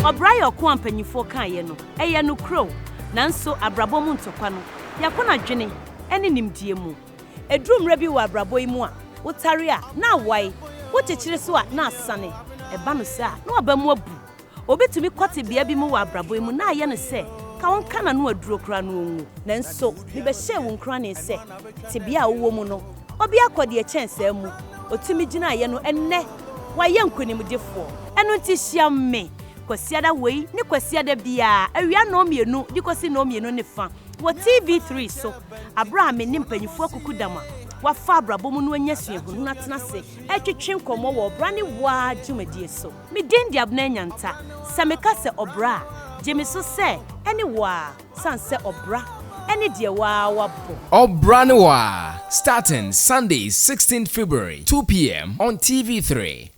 Ɔbra yɛ ɔko a mpanyimfoɔ kaeɛ no, ɛyɛ nokorɛ o. Nanso abrabɔ mu ntɔkwa no, yɛako no adwene ne nimdeɛ mu. Ɛduru mmerɛ bi wɔ abrabɔ yi mu a, wotare a, na awae, wokyekyere so a, na asane. Ɛba no saa a, na w'aba mu abu. Obi tumi kɔ tebea bi mu wɔ abrabɔ yi mu na ayɛ no sɛ ka ɔnka n'ano aduro koraa na ɔnwu. Nanso mebɛhyɛɛ wo nkuranee sɛ, tebea a wowɔ mu no, obi akɔ deɛ ɛkyɛn saa mu. Ɔtumi gyinaeɛ no, ɛnnɛ wayɛ nkonimdifoɔ. Ɛno nti hyia me Kwasiada wei ne Kwasiada biara awia nnɔnmienu de kɔsi nnɔnmienu ne fa wɔ TV3 so aberɛ a me ne mpanyinfoɔ akukudam a wɔafa abrabɔ mu no anya suahunu no atena ase retwetwe nkɔmmɔ wɔ Ɔbra ne Waa dwumadie so. Me din de Abena Nyanta. Sɛ meka sɛ ɔbra a, gye me so sɛ ɛne wo ara, sane sɛ ɔbra ne deɛ wo ara woabɔ. Ɔbra ne Waa, starting Sunday 16 February, 2 pm on TV3.